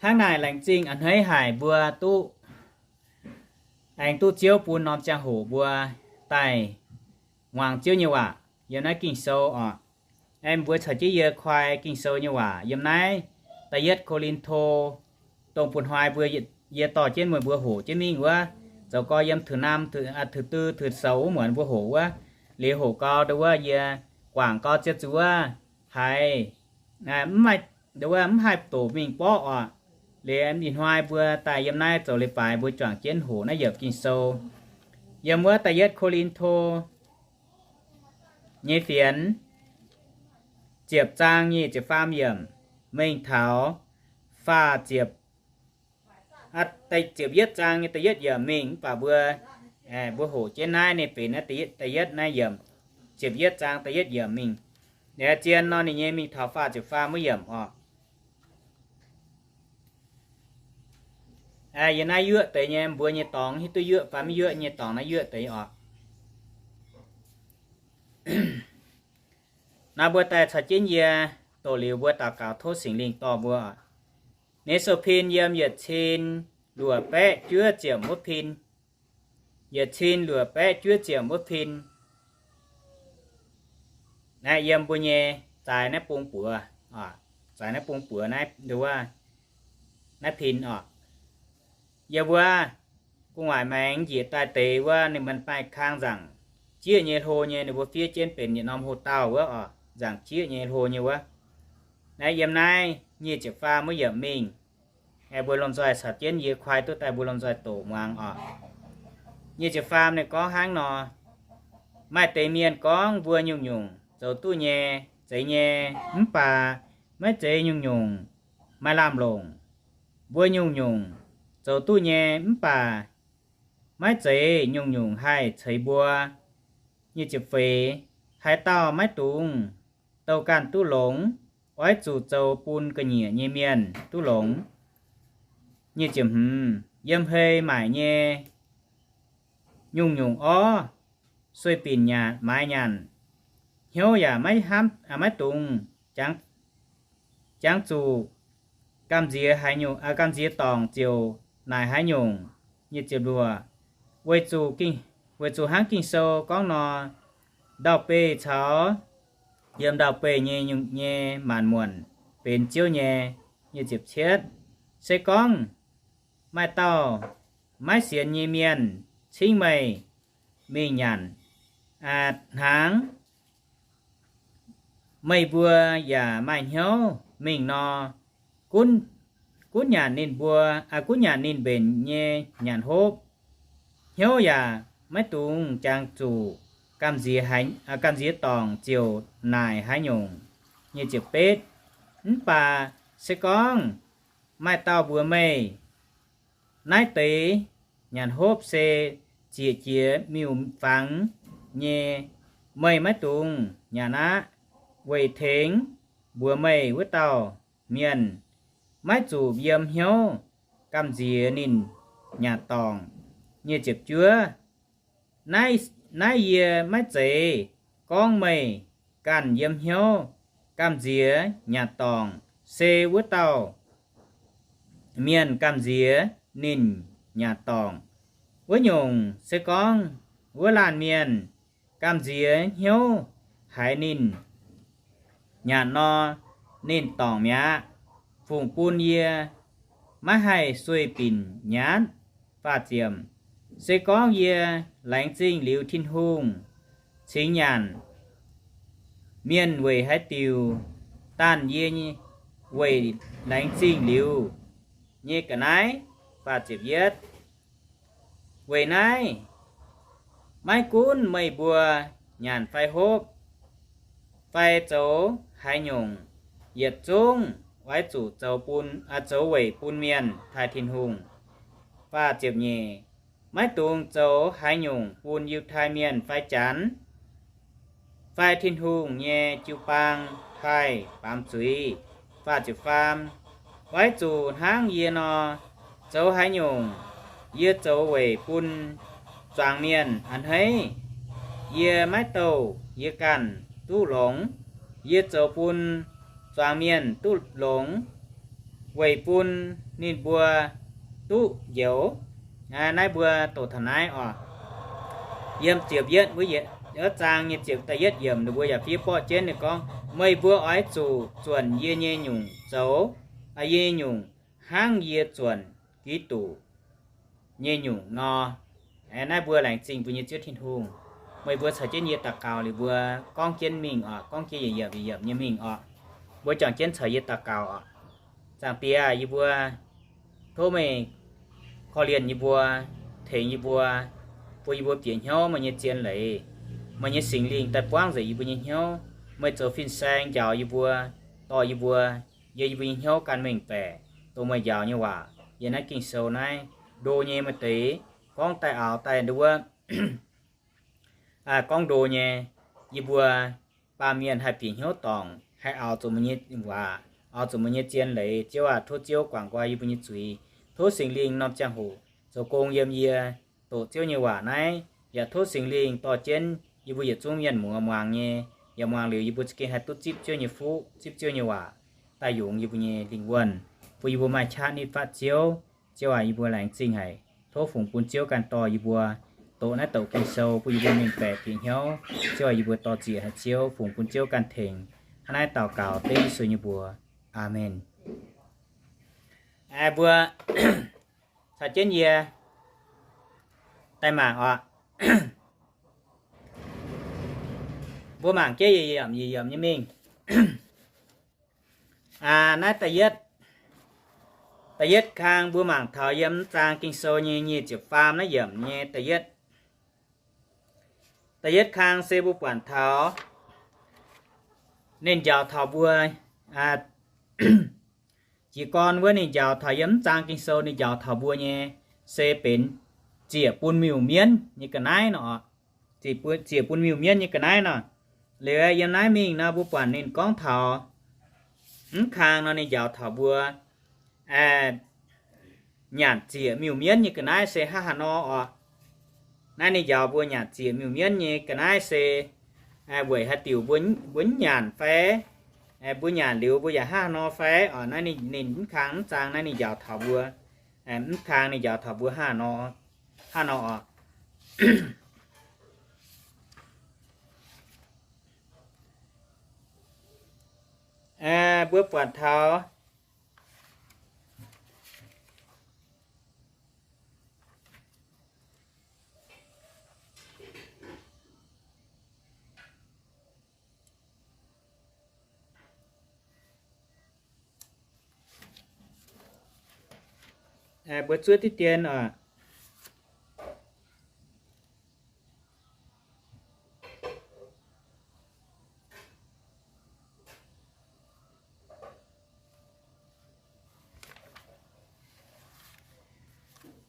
Hnangv naaic laengz zingh a'hneiv haic mbuo duqv aengx duqv Ziouv bun norm ziangh hoc mbuo daaih muangx Ziouv nyei waac yiem naaiv Ging-Sou oc. Aengx mbuo caux jienv yie koi Ging-Sou nyei waac yiem naaiv da'yietv Ko^lin^to, dongh bun hnoi mbuo, yie dorh jienv meih mbuo hoqc jienv mingh wuov, zoux gau yiem Thử Năm, Thử Tư, Thử Sáu wuov muonz mbuo hoqc wuov. Liuz hoqc gau ndo wuov yie guangc gau ziouc zuqc wuov haiz mv maaih, ndo wuov mv haih doqc mingh borqv oc. Liuz ih hnoi mbuo daaih yiem naaiv zoux leiz-baaix mbuo juangc jienv hoqc naaiv yiemc Ging-Sou. Yiem wuov da'yietv Ko^lin^to nyei fienx ziepc zaang nyic ziepc faam yiemc mingh taux faah ziepc, ziepc yietv zaang nyei da'yietv yiemc mingh. Mv baac mbuo, mbuo hoqc jienv naaiv ninh benx da'yietv naaiv yiemc, ziepc yietv zaang da'yietv yiemc mingh. Liuz zien nor ninh nyei mingh taux faah ziepc faam wuov yiemc oc. Yiem naaiv yuoqv deix nyei, mbuo nyei dorngx hiuv duqv yuoqv fai mv yuoqv nyei dorngx naaiv yuoqv deix oc. Naaiv mbuo daaih caux jienv yie doqc liuz mbuo daux gaux tov Singx Lingh dorh mbuo. Ninh sou pin yiem yietc cin luoqc baeqv juov ziepc wuov pin. Yietc cin luoqc baeqv juov ziepc wuov pin. Naaiv yiem mbuo nyei zaaix naaiv bung buoz, zaaix naaiv bung buoz naaiv, naaiv pin oc. Yiem wuov gu'nguaaic maengx njiec daaih deix wuov ninh mbuo maaih kang nzaangc jieqv nyei hlo nyei, ninh mbuo fiev jienv benx yietc norm hox-daauh wuov oc, nzaangc jieqv nyei hlo nyei wuov. Naaiv yiem naaiv nyic ziepc faam wuov yiemc mingh. Mbuo lomh nzoih caux jienv yie koi duqv daaih mbuo lomh nzoih doqc muangx oc. Nyic ziepc faam ninh gorngv hnangv nor, maaih deix mienh gorngv mbuo nyungc-nyungc zoux duqv nyei, zeiz nyei, mv baac maiv zeiz nyungc-nyungc maaih lamh longc. Mbuo nyungc-nyungc zoux duqv nyei mv baac maiv zeiz nyungc-nyungc haih ceix mbuo. Nyic ziepc feix, haaix dauh maiv dungx douh ganh duqv longx, oix zuqc zoux bun ga'nyiec nyei mienh duqv longx. Nyic ziepc hmz, yiem hei maaic nyei nyungc-nyungc orv, sueih binc maaiz nyanc, hnyouv yaac maiv dungx jangx zuqc gamh nziex, gamh nziex dorngc ziouc naaic haaix nyungc. Nyic ziepc luoqc, weic zuqc hnangv Ging-Sou gorngv nor, ndau-beih caux yiem ndau-beih nyei nyungc nyei maanc muonc benx Ziouv nyei. Nyic ziepc cietv, se gorngv maaih dauh maiv sienx nyei mienh cingv meih mingh nyanc hnaangx, meih mbuo yaac maaih hnyouv mingh nor, gunv nyanc ninh mbuo, gunv nyanc ninh mbenc nyei nyanc hopv. Hnyouv yaac maiv dungx jangx zuqc gamh nziex dorngc ziouc naaic haaix nyungc. Nyic ziepc betv, mv baac se gorngv maaih dauh mbuox meih, naaiv deix nyanc hopv se zieqc jiex miuc-fangx nyei, meih maiv dungx nyanc aqv, weic tengx mbuox meih wuov dauh mienh maiv zuqc yiem hnyouv gamh nziex ninh nyanc dorngc. Nyic ziepc juov, naaiv yie maiv zeiz gorngv meih ganh yiem hnyouv gamh nziex nyanc dorngc, se wuov dauh mienh gamh nziex ninh nyanc dorngc. Wuov nyungc se gorngv wuov laanh mienh gamh nziex hnyouv haiz ninh nyanc nor, ninh dorngc mi'aqv, fungc bun yie maiv haih sueih binc nyaatv. Faah ziepc, se gorngv yie laengz zingh liuz Tin-Hungh cingx nyanc, mienh weic haaix diuc danh yie weic laengz zingh liuz nyei ga'naaiv? Faah ziepc yietv, weic naaiv maiv gunv meih mbuo nyanc fai hopv fai zoux haaix nyungc, yietc zungv oix zuqc zoux bun, zoux weic bun mienh taaih Tin-Hungh. Faah ziepc nyeic, maiv dungx zoux haaix nyungc bun Yiutai Mienh fai Janx fai Tin-Hungh nyei jiu-baang taaih baamz zuiz. Faah ziepc faam, oix zuqc hnangv yie nor, zoux haaix nyungc yie zoux weic bun zuangx mienh a'hneiv. Yie maiv douh yie ganh duqv longx. Yie zoux bun zuangx mienh duqv longx. weic bun ninh mbuo duqv njoux. Naaiv mbuo doqc taux naaiv oc. Yiem ziepc yietv wuov yietc, wuov zaang nyei ziepc da'yietv yiemc, ninh mbuo yaac fiev borqv jienv ninh gorngv, meih mbuo oix zuqc zuonc yie nyei nyungc zoux, yie nyei nyungc hnangv yie zuonc Giduc nyei nyungc nor. Naaiv mbuo laengz zingh mbuo nyei Ziouv Tin-Hungh. Meih mbuo caux jienv yie daux gaux liuz mbuo gorngv jienv mingh oc, gorngv jienv yietc yiemc yietc yiemc nyei mingh oc. Mbuo juangc jienv caux yie daux gaux oc. Zaangc Diex, yie mbuo tov meih korv-lienh yie mbuo, tengx yie mbuo, bun yie mbuo bieqc hnyouv meih nyei zien leiz. Meih nyei Singx Lingh daaih buangv nzengc yie mbuo nyei hnyouv. Meih zoux fin-saeng njaaux yie mbuo, dorh yie mbuo, yie, yie mbuo nyei hnyouv gan mengh baeqc, dongh meih njaaux nyei waac yiem naaiv Ging-Sou naaiv. Ndo nyei maaih deix gorngv daaih aaux daaih nduov, gorngv ndo nyei, yie mbuo baamh mienh haih bieqc hnyouv dorngc, haih aaux zuqc meih nyei waac, aaux zuqc meih nyei zien leiz. Ziouv aac, tov Ziouv guangc nqoi yie mbuo nyei zuiz. Tov Singx Lingh norm ziangh hoc zoux gong yiem yie doqc Ziouv nyei waac naaiv, yaac tov Singx Lingh dorh jienv yie mbuo yietc zungv mienh muoz muangx nyei, yaac muangx liuz yie mbuo za'gengh haih duqv zipv Ziouv nyei fuqv, zipv Ziouv nyei waac daaih yungz yie mbuo nyei lingh wuonh, bun yie mbuo maaih qaqv nitv fatv Ziouv. Ziouv aac, yie mbuo laengz zingh haic. Tov fungx bun Ziouv ganh dorh yie mbuo doqc naaiv douc Ging-Sou bun yie mbuo mengh baeqc bieqc hnyouv. Ziouv aac, yie mbuo dor-ziec haic Ziouv, fungx bun Ziouv ganh tengx. Hnangv naaiv daux gaux dengv Yesu nyei mbuox. Aamen. Mbuo caux jienv yie daaih mangc oc. Mbuo mangc jienv yietc yiemc yietc yiemc nyei mingh. Naaiv da'yietv, da'yietv kang mbuo mangc taux yiem zaang Ging-Sou nyei nyic ziepc faam naaiv yiemc nyei da'yietv. Da'yietv kang se mbuo buatc taux ninh njaaux taux mbuo, jiez gorn wuov ninh njaaux taux yiem mv zaang Ging-Sou ninh njaaux taux mbuo nyei se benx ziec bun miuc-mienv nyei ga'naaiv nor. Ziec bun miuc-mienv nyei ga'naaiv nor. Liuz yiem naaiv mingh nor mbuo buatc ninh gorngv taux mv kang nor ninh njaaux taux mbuo nyanc ziec miuc-mienv nyei ga'naaiv se hnangv haaix nor oc. Naaiv ninh njaaux mbuo nyanc ziec miuc-mienv nyei ga'naaiv se weic haaix diuc mbuo mv nyanc fai mbuo nyanc liuz mbuo yaac hnangv haaix nor fai oc. Naaiv ninh mv kang mv zaang naaiv ninh njaaux taux mbuo, mv kang ninh njaaux taux mbuo hnangv haaix nor oc. Mbuo buatc taux mbuo zuov diqv dien oc.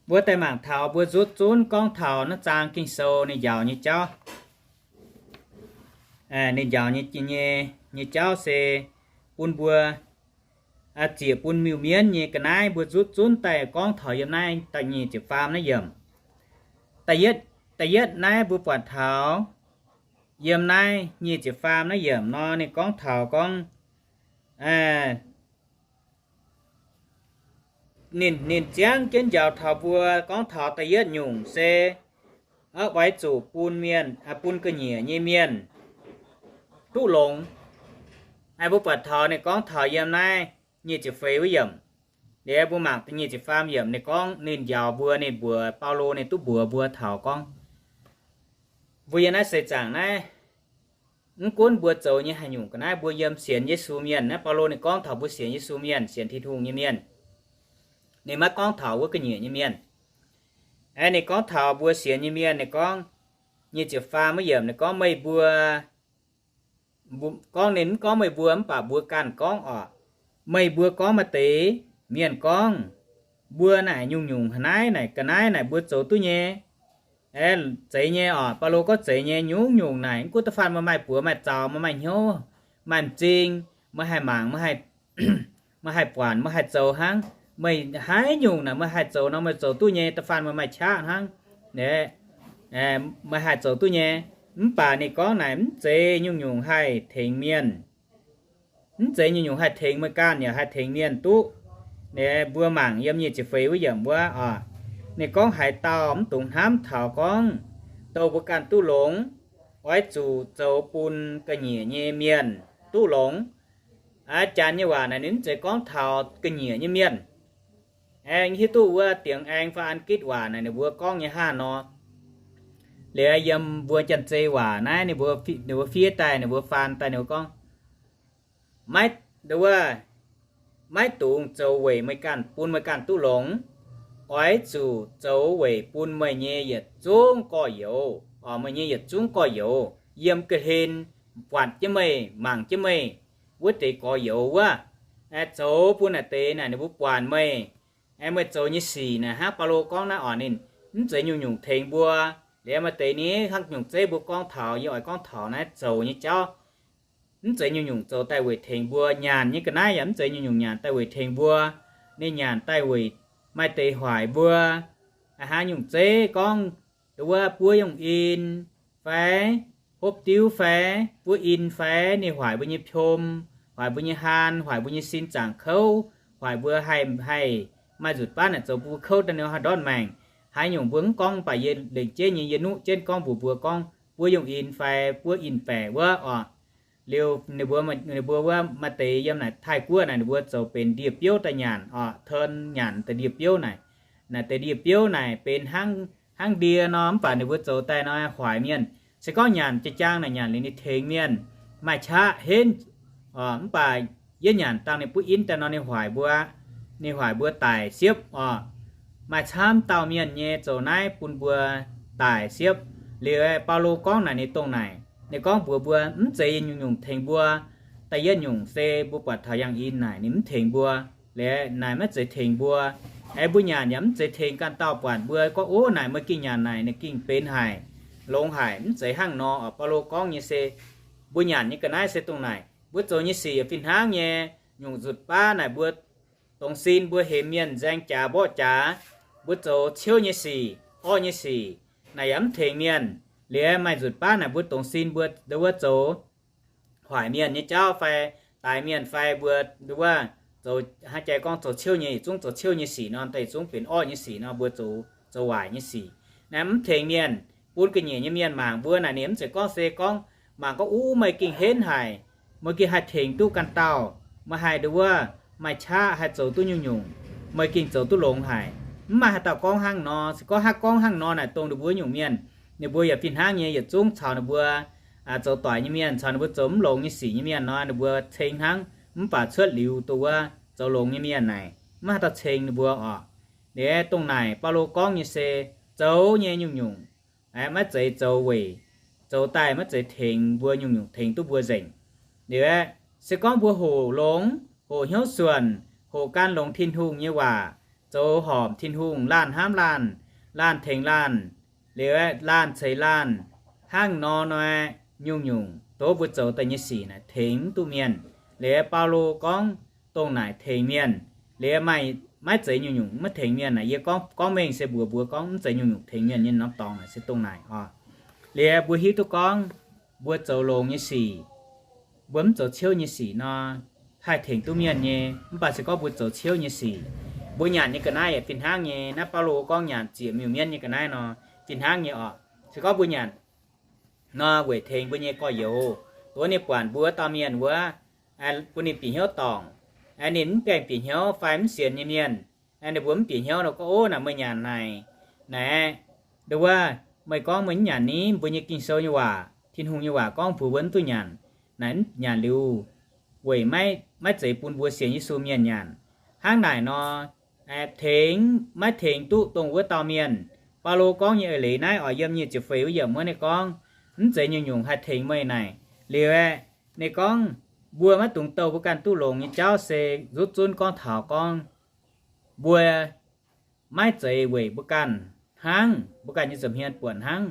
Mbuo daaih mangc taux mbuo nzutv zunv gorngv taux naaiv zaang Ging-Sou ninh njaaux nyei jauv. Ninh njaaux nyei, nyei, nyei jauv se bun mbuo ziec bun miuc-mienv nyei ga'naaiv. Mbuo nzutv zunv daaih gorngv taux yiem naaiv da'nyeic ziepc faam naaiv yiemc. Da'yietv, da'yietv naaiv mbuo buatc taux yiem naaiv nyic ziepc faam naaiv yiemc nor ninh gorngv taux gorngv ninh, ninh ziangv jienv njaaux taux mbuo gorngv taux da'yietv nyungc se oix zuqc bun mienh, bun ga'nyiec nyei mienh duqv longx. Mbuo buatc taux ninh gorngv taux yiem naaiv nyic ziepc feix wuov yiemc. Liuz mbuo mangc nyic ziepc faam yiemc ninh gorngv ninh njaaux mbuo, ninh mbuox Baulo ninh duqv mbuox mbuo taux gorngv mbuo yiem naaiv seix zaangc naaiv mv gunv mbuo zoux nyei haaix nyungc ga'naaiv, mbuo yiem sienx Yesu mienh. Naaiv Baulo ninh gorngv taux mbuo sienx Yesu mienh, sienx Tin-Hungh nyei mienh. Ninh maiv gorngv taux wuov ga'nyiec nyei mienh. Ninh gorngv taux mbuo sienx nyei mienh, ninh gorngv nyic ziepc faam wuov yiemc ninh gorngv meih mbuo gorngv ninh mv gorngv meih mbuo mv baac mbuo ganh gorngv oc. Meih mbuo gorngv maaih deix mienh gorngv mbuo naaic nyungc-nyungc haaix naaiv naaic ga'naaiv naaic mbuo zoux duqv nyei. Zeiz nyei oc. Baulo gorngv zeiz nyei. Nyungc-nyungc naaic mv gunv da'faanh meih maaih buoz maaih zaux, meih maaih hnyouv, maaih m'zing, meih haih mangc, meih haih buatc, meih haih zoux hnangv. Meih haaix nyungc naaic meih haih zoux nor meih zoux duqv nyei. Da'faanh meih maaih qaqv hnangv, meih haih zoux duqv nyei. Mv baac ninh gorngv naaic mv zeiz nyungc-nyungc haih tengx mienh. Mv zeiz nyungc-nyungc haih tengx meih ganh yaac haih tengx mienh duqv. Mbuo mangc yiem nyic ziepc feix wuov yiemc wuov oc. Ninh gorngv haaix dauh mv dungx hnamv taux gorngv douh mbuo ganh duqv longx, oix zuqc zoux bun ga'nyiec nyei mienh duqv longx. Janx nyei waac naaic ninh mv zeiz gorngv taux ga'nyiec nyei mienh. Aengx hiuv duqv wuov dingx aengx fai an gitv waac naaic ninh mbuo gorngv nyei hnangv nor. Liuz yiem mbuo Janx-Zei waac naaiv ninh mbuo fiev daaih, ninh mbuo faan daaih ninh mbuo gorngv, maiv, maiv dungx zoux weic meih ganh, bun meih ganh duqv longx. Oix zuqc zoux weic bun meih nyei yietc zungv gorx-youz, meih nyei yietc zungv gorx-youz yiem ga'hlen buatc jienv meih, mangc jienv meih wuov deix gorx-youz wuov, zoux bun naaic deix naaic ninh mbuo buatc meih, meih zoux nyei sic naaic hnangv Baulo gorngv naaiv oc, ninh mv zeiz nyungc-nyungc tengx mbuo. Liuz maaih deix ni hnangv nyungc zeiv mbuo gorngv taux, yie oix gorngv taux naaiv zoux nyei jauv. Mv zeiz nyungc-nyungc zoux daaih weic tengx mbuo. Nyanc nyei ga'naaiv yaac mv zeiz nyungc-nyungc nyanc daaih weic tengx mbuo. Ninh nyanc daaih weic maaih deix hoic mbuo. Hnangv nyungc zeiv gorngv, nduov wuov buov yungh in fai hopv diuv fai buov in fai, ninh hoic mbuo nyei piom, hoic mbuo nyei haan, hoic mbuo nyei sin zaangc kouv, hoic mbuo haih, haih maaih nzutc baav naaic zoux bun mbuo kouv daaih ninh haih ndortv maengc. Haaix nyungc mbuo mv gorngv, mv baac yie lengc jeiv nyei yie nuqv jienv gorngv mbuox mbuo gorngv buov yungh in fai buov in-baeqc wuov oc. Liuz ninh mbuo, ninh mbuo wuov maaih deix yiem naaic Taiv-Guoqv naaic ninh mbuo zoux benx ndie-biouv daaih nyanc oc, turn nyanc deix ndie-biouv naaic. Naaic deix ndie-biouv naaic benx hnangv, hnangv ndie nor, mv baac ninh mbuo zoux daaih nor hoic mienh. Se gorngv nyanc jaa-jaang naaic nyanc liuz ninh tengx mienh, maaih qaqv henv. Mv baac yie nyanc dangh ninh buov in daaih nor ninh hoic mbuo, ninh hoic mbuo daic siepv oc. Maaih camv dauh mienh nyei zoux naaiv bun mbuo daic siepv. Liuz Baulo gorngv naaic ninh dongh naaic, ninh gorngv mbuox mbuo mv zeiz nyungc-nyungc tengx mbuo. Da'yietv nyungc se mbuo buatc taux yangh in naaic ninh mv tengx mbuo. Liuz naaic maiv zeiz tengx mbuo. Aengx mbuo nyanc yaac mv zeiz tengx ganh dauh buatc mbuo gorngv, ov, naaic meih gengh nyanc naaic ninh gengh benx haic, longx haic. Mv zeiz hnangv nor oc. Baulo gorngv nyei se mbuo nyanc nyei ga'naaiv se dongh naaic, mbuo zoux nyei sic yaac fih hnangv nyei. Nyungc nzutc baav naaic mbuo dongz sin mbuo hemx mienh nzaeng jaax mborqv jaax, mbuo zoux ciouv nyei sic, orqv nyei sic, naaic yaac mv tengx mienh. Liuz maaih nzutc baav naaic mbuo dongz sin mbuo nduov wuov zoux hoic mienh nyei jauv fai daix mienh fai mbuo nduov wuov zoux, hnangv jai gorngv zoux ciouv nyei, yietc zungv zoux ciouv nyei sic nor, da'yietv zungv benx orqv nyei sic nor, mbuo zoux, zoux waaic nyei sic. Naaiv mv tengx mienh, bun ga'nyiec nyei mienh mangc mbuo naaic ninh mv zeiz gorngv se gorngv mangc gorngv, ov, meih gengh henv haic, meih gengh haih tengx duqv ganh dauh, meih haih nduov wuov maaih qaqv haih zoux duqv nyungc-nyungc, meih gengh zoux duqv longx haic. Mv maaih haaix dauh gorngv hnangv nor. Se gorngv haih gorngv hnangv nor naaic dongh ninh mbuo nyungc mienh, ninh mbuo yaac fih hnangv nyei yietc zungv caux ninh mbuo zoux doic nyei mienh, caux ninh mbuo zoux mv longx nyei sic nyei mienh nor, ninh mbuo ceng hnangv. Mv baac cuotv liuz dongh wuov zoux longx nyei mienh naaic mv maaih haaix dauh ceng ninh mbuo oc. Liuz dongh naaic Baulo gorngv nyei se zoux nyei nyungc-nyungc maiv zeiz zoux weic, zoux daaih maiv zeiz tengx mbuo nyungc-nyungc, tengx duqv mbuo nzengc. Liuz aeqv, se gorngv mbuo hoqc longx, hoqc hnyouv suonc, hoqc gan longx Tin-Hungh nyei waac, zoux horpc Tin-Hungh, laanh hnamv laanh, laanh tengx laanh, liuz aeqv, laanh ceix laanh, hnangv nor nor, nyungc-nyungc dongh mbuo zoux daaih nyei sic naaic tengx mv duqv mienh. Liuz Baulo gorngv dongh naaic tengx mienh. Liuz maaih, maiv zeiz nyungc-nyungc maiv tengx mienh naaic. Yie gorngv, gorngv mengh se mbuox mbuo gorngv mv zeiz nyungc-nyungc tengx mienh nyei norm dorngx naaic se dongh naaic oc. Liuz mbuo hiuv duqv gorngv mbuo zoux longx nyei sic, mbuo mv zoux ciouv nyei sic nor, haih tengx duqv mienh nyei. Mv baac se gorngv mbuo zoux ciouv nyei sic, mbuo nyanc nyei ga'naaiv yaac fih hnangv nyei. Naaiv Baulo gorngv nyanc ziec miuc-mienv nyei ga'naaiv nor, fih hnangv nyei oc. Se gorngv mbuo nyanc nor weic tengx mbuo nyei gorx-youz, dongh ninh buatc mbuo wuov dauh mienh wuov, bun ninh bieqc hnyouv dorngc, ninh mv gaengh bieqc hnyouv fai mv sienx nyei mienh, ninh mbuo mv bieqc hnyouv nor gorngv, ov, naaic meih nyanc naaic, naaic, nduov wuov, meih gorngv meih mv nyanc ni, mbuo nyei Ging-Sou nyei waac, Tin-Hungh nyei waac gorngv mbuox mbuo mv duqv nyanc, naaic mv nyanc liuz weic maiv, maiv zeiz bun mbuo sienx Yesu mienh nyanc. Hnangv naaic nor, tengx maiv tengx duqv dongh wuov dauh mienh. Baulo gorngv nyei eix leiz naaiv oix yiem nyic ziepc feix wuov yiemc wuov ninh gorngv, mv zeiz nyungc-nyungc haih tengx meih naaic. Liuz aeqv, ninh gorngv mbuo maiv dungx douh mbuo ganh duqv longx nyei jauv se nzutv zunv gorngv taux gorngv mbuo maiv zeiz weic mbuo ganh hnangv, mbuo ganh nyei nza'hmien buonc hnangv.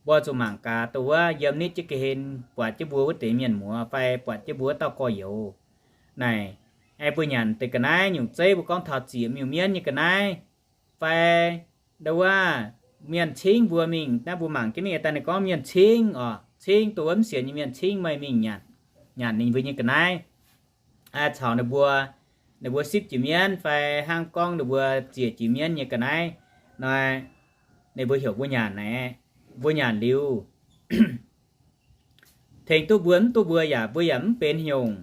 Mbuo zuqc mangc gaax dongh wuov yiem nitv jienv ga'hlen buatc jienv mbuo wuov deix mienh muoz fai buatc jienv mbuo wuov dauh gorx-youz naaic, aengx mbuo nyanc deix ga'naaiv nyungc zeiv mbuo gorngv taux ziec miuc-mienv nyei ga'naaiv fai nduov wuov mienh cingv mbuo mingh, naaiv mbuo mangc jienv ninh daaih ninh gorngv mienh cingv oc, cingv dongh wuov mv sienx nyei mienh cingv meih mingh nyanc, nyanc ninh mbuo nyei ga'naaiv caux ninh mbuo ninh mbuo sipv jiex mienv fai hnangv gorngv ninh mbuo ziec jiex mienv nyei ga'naaiv nor, ninh mbuo heuc mbuo nyanc naaic, mbuo nyanc liuz, tengx duqv mbuo mv duqv mbuo yaac mbuo yaac mv benx nyungc.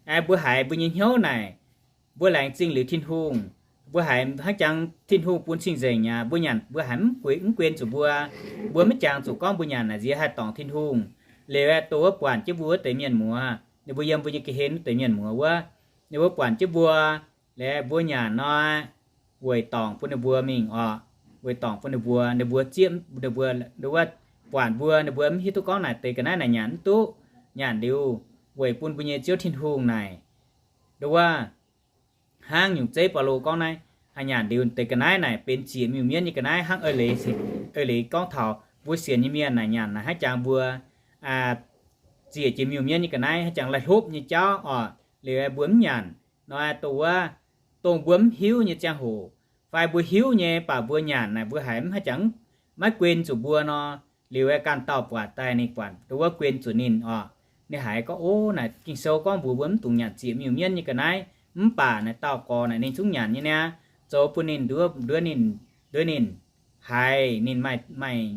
Aeqv, mbuo haiz mbuo nyei hnyouv naaic, mbuo laengz zingh liuz Tin-Hungh, mbuo haiz hnangv jangx Tin-Hungh bun cing-nzengc aqv, mbuo nyanc mbuo haiz mv guen zuqc mbuo, mbuo mv jangx zuqc gorngv mbuo nyanc naaic nziex haih dorngc Tin-Hungh. Liuz aeqv, dongh wuov buatc jienv mbuo wuov deix mienh muoz, ninh mbuo yiem mbuo nyei ga'hlen wuov deix mienh muoz wuov, ninh mbuo buatc jienv mbuo, liuz mbuo nyanc nor, weic dorngc bun ninh mbuo mingh orqc, weic dorngc bun ninh mbuo, ninh mbuo zieqv ninh mbuo, wuov, buatc mbuo, ninh mbuo mv hiuv duqv gorngv naaic deix ga'naaiv naaic nyanc mv duqv, nyanc liuz weic bun mbuo nyei Ziouv Tin-Hungh naaic, wuov, hnangv nyungc zeiv Baulo gorngv naaiv, haih nyanc liuz deix ga'naaiv naaic benx ziec miuc-mienv nyei ga'naaiv hnangv. Eix leiz gorngv taux mbuo sienx nyei mienh naaic nyanc naaic hnangv jangx mbuo ziec jiex miuc-mienv nyei ga'naaiv hnangv jangx laih hlopv nyei jauv orqc. Liuz mbuo mv nyanc nor, dongh wuov, dongh mbuo mv hiuv nyei ziangh hoc, fai mbuo hiuv nyei baac mbuo nyanc naaic mbuo haiz mv hnangv jangx maiv guen zuqc mbuo nor, liuz aeqv, ganh dauh buatc daaih ninh buatc dongh wuov guen zuqc ninh orqc. Ninh haiz gorngv, ov, naaic Ging-Sou gorngv mbuox mbuo mv dungx nyanc ziec miuc-mienv nyei ga'naaiv, mv baac naaic dauh gorx naaic ninh zungv nyanc nyei niaa, zoux bun ninh nduov, nduov ninh, nduov ninh haiz ninh maaih, maaih,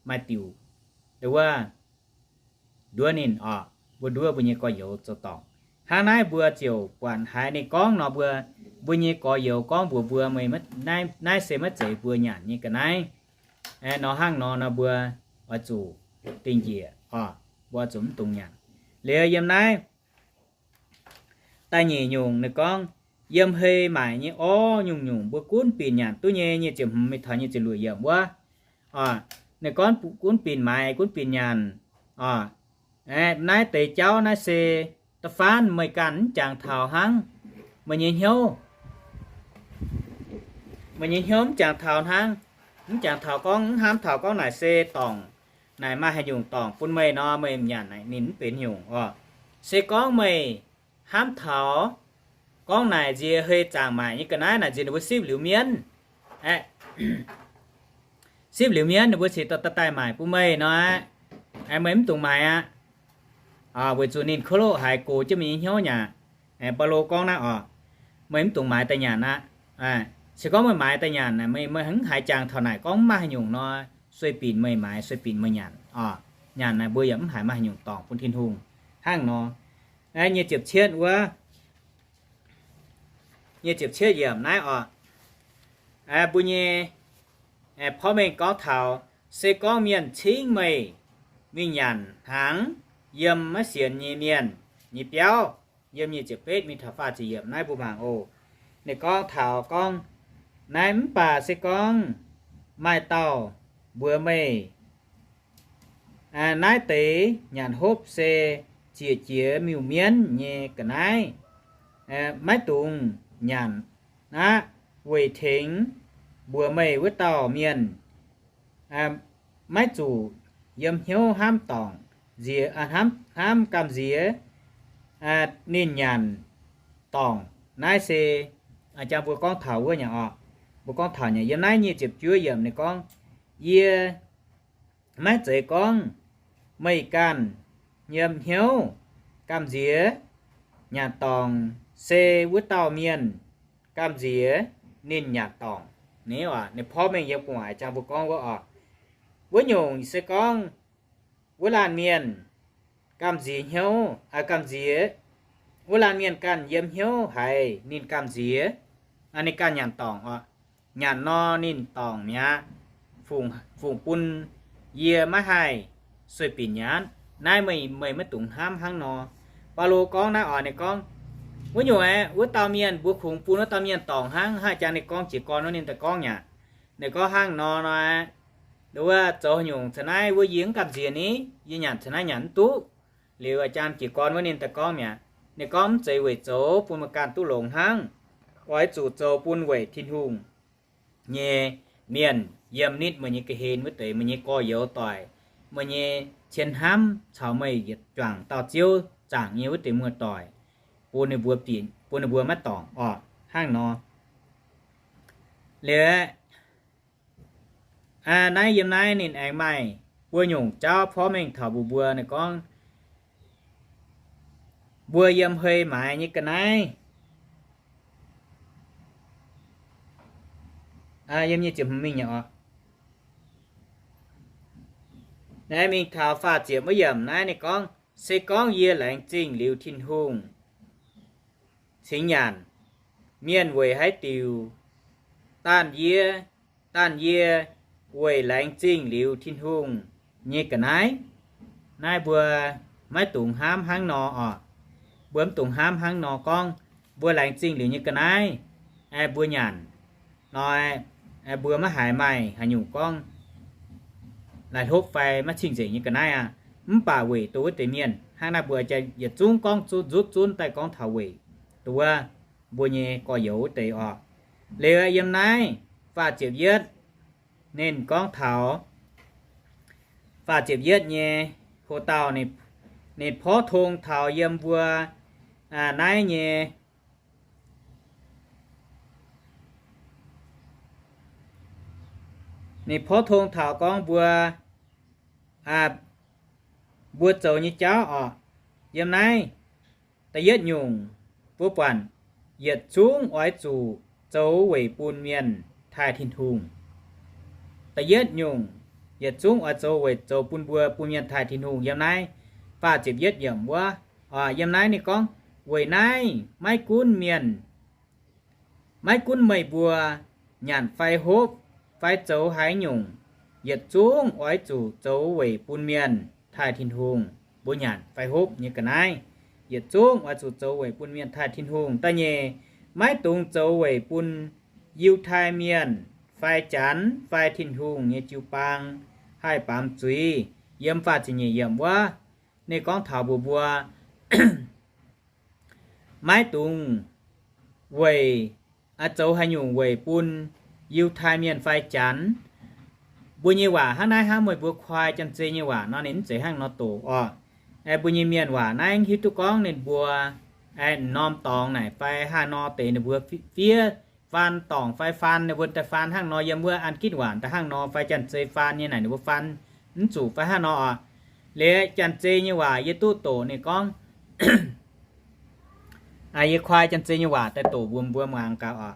maaih diuc, dongh wuov, nduov ninh orqc, mbuo nduov mbuo nyei gorx-youz zoux dorngc. Hnangv naaiv mbuo ziouc buatc haiz ninh gorngv nor, mbuo, mbuo nyei gorx-youz gorngv mbuox mbuo, meih, naaiv se maiv zeiz mbuo nyanc nyei ga'naaiv. Nor hnangv nor nor mbuo oix zuqc dingh njiec orqc, mbuo oix zuqc mv dungx nyanc. Liuz yiem naaiv da'nyeic nyungc ninh gorngv, yiem hei maaic nyei orv nyungc-nyungc mbuo gunv binc nyanc duqv nyei. Nyic ziepc hmz mingh taux nyic ziepc luoqc yiemc wuov, ninh gorngv gunv binc maaiz, gunv binc nyanc. Naaiv deix jauv naaiv se da'faanh meih ganh mv jangx taux hnangv. Meih nyei hnyouv, meih nyei hnyouv mv jangx taux hnangv, mv jangx taux gorngv, mv hnamv taux gorngv naaic se dorngc, naaic maaih haaix nyungc dorngc bun meih nor, meih nyanc naaic ninh mv benx nyungc orqc. Se gorngv meih hnamv taux gorngv naaic nziex hei zaangc maaic nyei ga'naaiv naaic nziex ninh mbuo sipv liuz mienv, sipv liuz mienv ninh mbuo cingx dorh daaih daaih maaic bun meih nor, meih mv dungx maaiz aqv. Weic zuqc ninh kouv-loqv haiz gox jienv meih nyei hnyouv nyei aqv. Baulo gorngv naaiv orqc, meih mv dungx maaiz daaih nyanc aqv. Se gorngv meih maaiz daaih nyanc, meih, meih mv haiz jangx taux naaic gorngv mv maaih haaix nyungc nor, sueih binc meih maaiz, sueih binc meih nyanc orqc. Nyanc naaic mbuo yaac mv haiz maaih haaix nyungc dorngc bun Tin-Hungh. Hnangv nor, nyic ziepc cietv wuov, nyic ziepc cietv yiemc naaiv orqc, mbuo nyei porv mengh gorngv taux, se gorngv mienh cingv meih mingh nyanc hnaangx yiem maiv sienx nyei mienh nyei biauv, yiem nyic ziepc betv mingh taux faah ziepc yiemc naaiv mbuo mangc oc. Ninh gorngv taux gorngv, naaiv mv baac se gorngv maaih dauh mbuox meih, naaiv deix nyanc hopv se ziec jiex miuc-mienv nyei ga'naaiv, maiv dungx nyanc aqv, weic tengx mbuox meih wuov dauh mienh maiv zuqc yiem hnyouv hnamv dorngc nziex, hnamv, hnamv gamh nziex ninh nyanc dorngc. Naaiv se jang mbuo gorngv taux wuov nyei orqc. Mbuo gorngv taux nyei yiem naaiv nyic ziepc juov yiemc ninh gorngv, yie maiv zeiz gorngv meih ganh yiem hnyouv gamh nziex nyanc dorngc, se wuov dauh mienh gamh nziex ninh nyanc dorngc. Ninh, ninh porv mengh yiem gu'nguaaic jang mbuo gorngv wuov orqc. Wuov nyungc se gorngv wuov laanh mienh gamh nziex hnyouv, gamh nziex, wuov laanh mienh ganh yiem hnyouv haiz ninh gamh nziex, ninh ganh nyanc dorngc orqc. Nyanc nor ninh dorngc mi'aqv, fungc bun yie maiv haih sueih binc nyanc. Naaiv meih, meih maiv dungx hnamv hnangv nor. Baulo gorngv naaiv oc, ninh gorngv, wuov nyungc aeqv, wuov dauh mienh mbuo kungx bun wuov dauh mienh dorngc hnangv, hnangv jangx ninh gorngv jiez gorn wuov ninh daaih gorngv nyei aqv. Ninh gorngv hnangv nor nor, wuov zoux nyungc caux naaiv wuov yie mv gamh nziex ni, yie nyanc caux naaiv nyanc mv duqv. Liuz jang jiez gorn wuov ninh daaih gorngv mi'aqv. Ninh gorngv mv zeiz weic zoux bun meih ganh duqv longx hnangv. Oix zuqc zoux bun weic Tin-Hungh nyei mienh yiem nitv meih nyei ga'hlen wuov deix, meih nyei gorx-youz doic, meih nyei cien hnamv caux meih yietc juangc dauh Ziouv zaangc nyei wuov deix muoz-doic, bun ninh mbuo, bun ninh mbuo maiv dorngc orqc. Hnangv nor, liuz aeqv, naaiv yiem naaiv ninh aengx maaih buo nyungc jauv porv mengh taux mbuox mbuo, ninh gorngv, mbuo yiem hei maaiz nyei ga'naaiv, Yiem nyei ziepc hmz mingh nyei oc. Naaiv mingh taux faah ziepc wuov yiemc naaiv ninh gorngv, se gorngv yie laengz zingh liuz Tin-Hungh cingx nyanc, mienh weic haaix diuc daanh yie, daanh yie weic laengz zingh liuz Tin-Hungh nyei ga'naaiv? Naaiv mbuo maiv dungx hnamv hnangv nor oc. Mbuo mv dungx hnamv hnangv nor gorngv, mbuo laengz zingh liuz nyei ga'naaiv, mbuo nyanc nor, mbuo maiv haiz maaih haaix nyungc gorngv laaix hlopv fai maiv cing-nzengc nyei ga'naaiv aqv. Mv baac weic dongh wuov deix mienh hnangv naaiv, mbuo yietc zungv gorngv zunv, nzutv zunv daaih gorngv taux weic dongh wuov mbuo nyei gorx-youz wuov deix oc. Liuz yiem naaiv faah ziepc yietv, ninh gorngv taux faah ziepc yietv nyei hoc-dauh, ninh porv tong taux yiem mbuo naaiv nyei, ninh porv tong taux gorngv mbuo, mbuo zoux nyei jauv oc. Yiem naaiv da'yietv nyungc, mbuo buatc yietc zungv oix zuqc zoux weic bun mienh taaih Tin-Hungh. Da'yietv nyungc, yietc zungv oix zoux weic zoux bun mbuo, bun mienh taaih Tin-Hungh. Yiem naaiv faah ziepc yietv yiemc wuov, yiem naaiv ninh gorngv, weic naaiv maiv gunv mienh, maiv gunv meih mbuo nyanc fai hopv fai zoux haaix nyungc, yietc zungv oix zuqc zoux weic bun mienh taaih Tin-Hungh. Mbuo nyanc fai hopv nyei ga'naaiv, yietc zungv oix zuqc zoux weic bun mienh taaih Tin-Hungh. Da'nyeic, maiv dungx zoux weic bun Yiutai Mienh fai Janx fai Tin-Hungh nyei jiu-baang haih baamz zuiz. Yiem faah ziepc nyeic yiemc wuov, ninh gorngv taux mbuox mbuo, maiv dungx weic, zoux haaix nyungc weic bun Yiutai Mienh fai Janx. Mbuo nyei waac hnangv naaiv hnangv, meih mbuo koi Janx-Zei nyei waac nor, ninh mv zeiz hnangv nor doqc oc. Mbuo nyei mienh waac naaiv hiuv duqv gorngv ninh mbuo m'normh dorngx naaic fai hnangv nor deix ninh mbuo fiev faan dorngc fai faan ninh mbuo daaih faan hnangv nor, yiem wuov An Gitv waac daaih hnangv nor, fai Janx-Zei faan nyei naaic ninh mbuo faan mv zuqc fai hnangv nor oc. Liuz Janx-Zei nyei waac yie duqv doqc ninh gorngv, yie koi Janx-Zei nyei waac daaih doqc mbuox mbuo muangx gaax oc.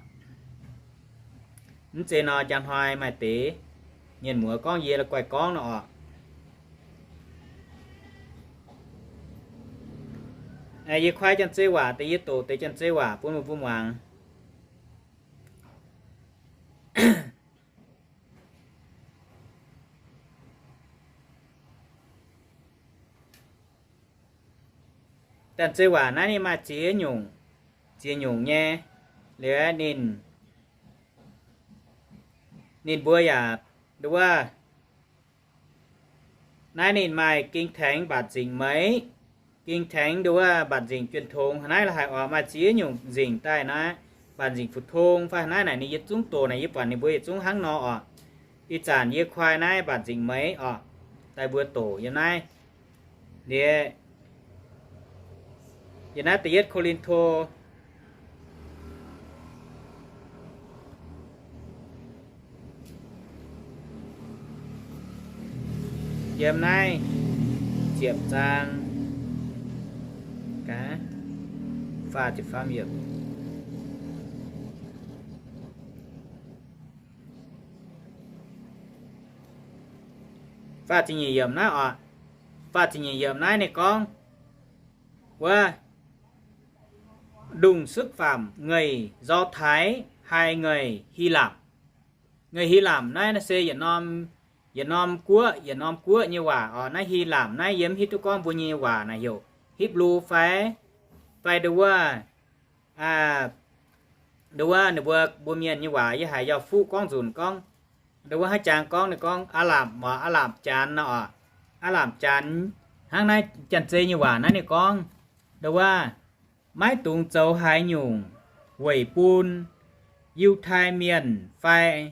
Mv zeiz nor, njang hnoi maaih deix mienh muoz gorngv yie la'guaih gorngv nor oc. Yie koi Janx-Zei waac deix, yie doqc deix Janx-Zei waac bun mbuo muangx. Janx-Zei waac naaiv ninh maaih ziex nyungc, ziex nyungc nyei. Liuz ninh, ninh mbuo yaac nduov, naaiv ninh maaih Ging Thánh Bản Dịch Mới, Kinh Thánh nduov Bản Dịch Truyền Thống, naaiv la'haic oc, maaih ziex nyungc nzengc daaih naaiv Bản Dịch Phổ Thông fai naaiv naaic ninh yietc zungv doqc naaic, yie buatc ninh mbuo yietc zungv hnangv nor oc. Ih zanc yie koi naaiv Bản Dịch Mới oc, daaih mbuo doqc yiem naaiv. Liuz, yiem naaiv da'yietv Ko^lin^to, yiem naaiv ziepc zaang, faah ziepc faam yiemc, faah ziepc nyeic yiemc naaiv oc. Faah ziepc nyeic yiemc naaiv ninh gorngv wuov, lùng xúc phạm người Do Thái hay người Hy Lạp. Người Hy Lạp naaiv se yietc norm, yietc norm guoqv, yietc norm guoqv nyei waac oc. Naaiv Hy Lạp naaiv yie mv hiuv duqv gorngv mbuo nyei waac naaic heuc Hipv^lu fai, fai nduov, nduov ninh mbuo, mbuo mienh nyei waac yie haiz Yauh Fuqv gorngv nzunc gorngv, nduov wuov haaix jangx gorngv ninh gorngv Aa^lapc, Aa^lapc Janx nor oc. Aa^lapc Janx, hnangv naaiv Janx-Zei nyei waac naaiv ninh gorngv, nduov wuov, maiv dungx zoux haaix nyungc weic bun Yiutai Mienh fai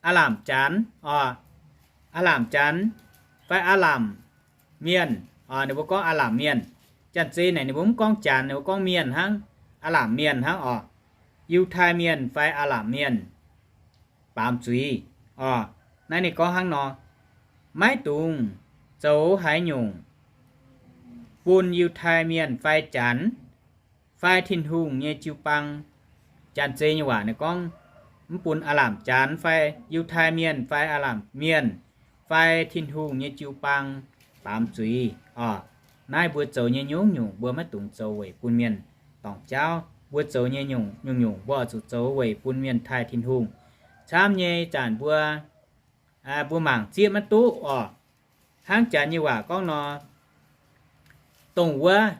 Aa^lamc Janx oc. Aa^lamc Janx fai Aa^lamc Mienh oc, ninh mbuo gorngv Aa^lamc Mienh. Janx-Zei naaic ninh mbuo mv gorngv Janx, ninh mbuo gorngv Mienh hnangv, Aa^lamc Mienh hnangv oc. Yiutai Mienh fai Aa^lamc Mienh baamz zuiz oc. Naaiv ninh gorngv hnangv nor, maiv dungx zoux haaix nyungc bun Yiutai Mienh fai Janx fai Tin-Hungh nyei jiu-baang. Janx-Zei nyei waac ninh gorngv, mv bun aav lamh Janx fai Yiutai Mienh fai aav lamh mienh fai Tin-Hungh nyei jiu-baang baamz zuiz oc. Naaiv mbuo zoux nyei nyungc-nyungc mbuo maiv dungx zoux weic bun mienh dorngc jauv. Mbuo zoux nyei nyungc-nyungc mbuo oix zuqc zoux weic bun mienh taaih Tin-Hungh. Camv nyei zanc mbuo, mbuo mangc zieqv maiv duqv oc. Hnangv Janx nyei waac gorngv nor, dongh wuov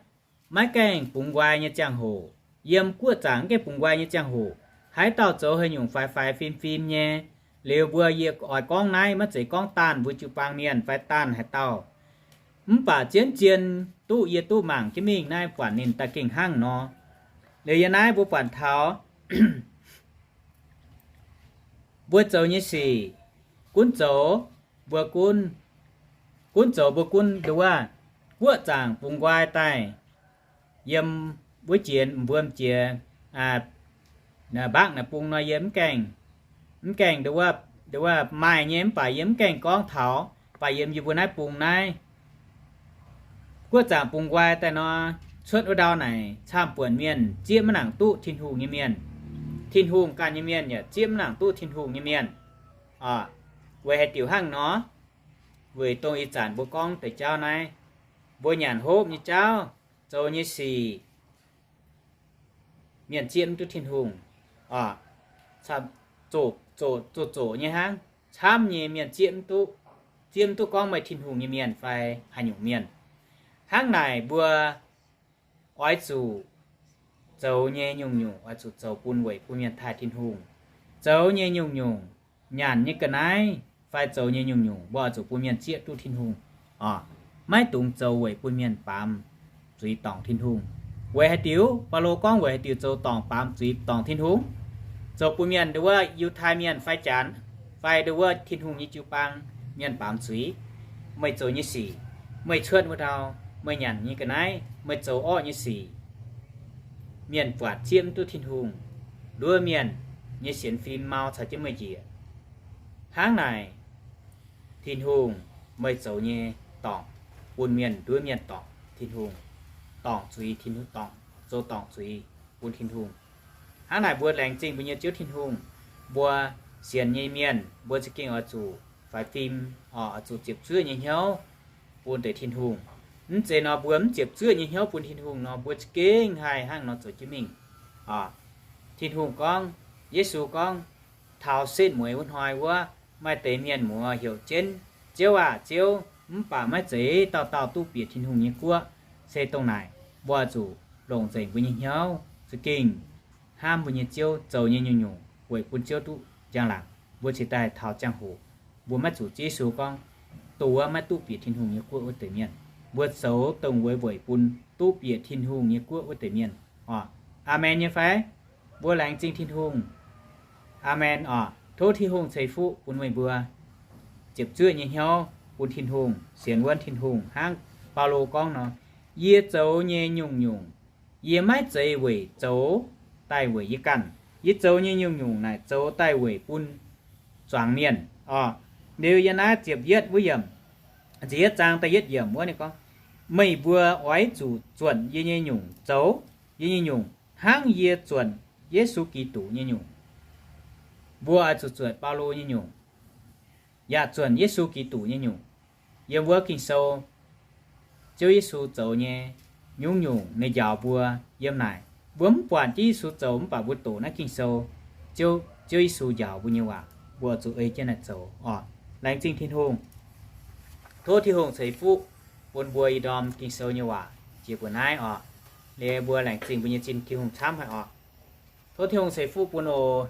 maiv gaengh bungx nqoi nyei ziangh hoc, yiem guoqv zaangc mv gaengh bungx nqoi nyei ziangh hoc, haaix dauh zoux haaix nyungc faix-faix fim-fim nyei. Liuz mbuo yie oix gorngv naaiv maiv zeiz gorngv daanh mbuo jiu-baang mienh fai daanh haaix dauh, mv baac zien-zien duqv yie duqv mangc jienv mingh naaiv buatc ninh daaih gengh hnangv nor. Liuz yie naaiv mbuo buatc taux mbuo zoux nyei sic, gunv zoux mbuo gunv, gunv zoux mbuo gunv nduov, guoqv zaangc bungx nqoi daaih yiem wuov jiex mbuo m'jiex mbaakv naaic bung nor yie mv gaengh, mv gaengh nduov maaih nyei mv baac yie mv gaengh gorngv taux, baac yiem yie mbuo naaiv bung naaiv guoqv zaangc bungx nqoi daaih nor, cuotv wuov ndau naaic camv-buonc mienh zieqv maiv nangc duqv Tin-Hungh nyei mienh. Tin-Hungh ganh nyei mienh yaac zieqv maiv nangc duqv Tin-Hungh nyei mienh. Weic haaix diuc hnangv nor? Weic dongh ih zanc mbuo gorngv deix jauv naaiv, mbuo nyanc hopv nyei jauv, zoux nyei sic, mienh zieqv mv duqv Tin-Hungh. Zoqc zoqc nyei hnangv, camv nyei mienh zieqv mv duqv, zieqv mv duqv gorngv meih Tin-Hungh nyei mienh fai haaix nyungc mienh. Hnangv naaic mbuo oix zuqc zoux nyei nyungc-nyungc oix zuqc zoux bun weic bun mienh taaih Tin-Hungh. Zoux nyei nyungc-nyungc, nyanc nyei ga'naaiv fai zoux nyei nyungc-nyungc mbuo oix zuqc bun mienh zieqv duqv Tin-Hungh oc. Maiv dungx zoux weic bun mienh baamz zuiz dorngc Tin-Hungh. Weic haaix diuc? Baulo gorngv weic haaix diuc zoux dorngc baamz zuiz dorngc Tin-Hungh? Zoux bun mienh nduov Yiutai Mienh fai Janx fai nduov Tin-Hungh nyei jiu-baang mienh baamz zuiz. Meih zoux nyei sic, meih cuotv wuov ndau, meih nyanc nyei ga'naaiv, meih zoux orqv nyei sic, mienh buatc zieqv mv duqv Tin-Hungh, nduov mienh nyei sienx fim mau caux jienv meih njiec. Hnangv naaic, Tin-Hungh, meih zoux nyei dorngc bun mienh nduov mienh dorngc Tin-Hungh, dorngc zuiz Tin-Hungh, dorngc, zoux dorngc zuiz bun Tin-Hungh. Hnangv naaic mbuo laengz zingh mbuo nyei Ziouv Tin-Hungh. Mbuo sienx nyei mienh mbuo za'gengh oix zuqc faix fim, oix zuqc ziepc zuoqv nyei hnyouv bun deix Tin-Hungh. Mv zeiz nor mbuo mv ziepc zuoqv nyei hnyouv bun Tin-Hungh nor mbuo za'gengh haih hnangv nor zoux jienv mingh. Tin-Hungh gorngv, Yesu gorngv, taux setv mueiz wuov hnoi wuov, maaih deix mienh muoz heuc jienv, Ziouv aah! Ziouv! Mv baac maiv zeiz dauh dauh duqv bieqc Tin-Hungh nyei guoqv. Se dongh naaic, mbuo zuqc longc nzengc mbuo nyei hnyouv za'gengh hnamv mbuo nyei Ziouv, zoux nyei nyungc-nyungc weic bun Ziouv duqv njang-laangc, mbuo cingx daaih taux ziangh hoc mbuo maiv zuqc Ziouv Yesu gorngv, dongh wuov maiv duqv bieqc Tin-Hungh nyei guoqv wuov deix mienh. Mbuo zoux dongh weic weic bun duqv bieqc Tin-Hungh nyei guoqv wuov deix mienh. Aamen nyei fai? Mbuo laengz zingh Tin-Hungh. Aamen oc. Tov Tin-Hungh ceix fuqv bun meih mbuo ziepc zuoqv nyei hnyouv bun Tin-Hungh, sienx wuonv Tin-Hungh hnangv Baulo gorngv nor, yie zoux nyei nyungc-nyungc, yie maiv zeiz weic zoux daaih weic yie ganh. Yie zoux nyei nyungc-nyungc naaic zoux daaih weic bun zuangx mienh oc. Liuz yie naaiv ziepc yietv wuov yiemc, ziepc yietv zaang da'yietv yiemc wuov ninh gorngv, meih mbuo oix zuqc zuotc yie nyei nyungc zoux yie nyei nyungc hnangv yie zuotc Yesu Giduc nyei nyungc. Mbuo oix zuqc zuotc Baulo nyei nyungc, yaac zuotc Yesu Giduc nyei nyungc. Yiem wuov Ging-Sou, Ziouv Yesu zoux nyei nyungc-nyungc ninh njaaux mbuo yiem naaic. Mbuo mv buatc Ziouv Yesu zoux mv baac mbuo doqc naaiv Ging-Sou, Ziouv, Ziouv Yesu njaaux mbuo nyei waac, mbuo zuqc ei jienv naaic zoux oc. Laengz zingh Tin-Hungh. Tov Tin-Hungh ceix fuqv bun mbuo ih ndorm Ging-Sou nyei waac jiex mbuo naaiv oc. Liuz mbuo laengz zingh mbuo nyei zinh Tin-Hungh camv haic oc. Tov Tin-Hungh ceix fuqv bun oc.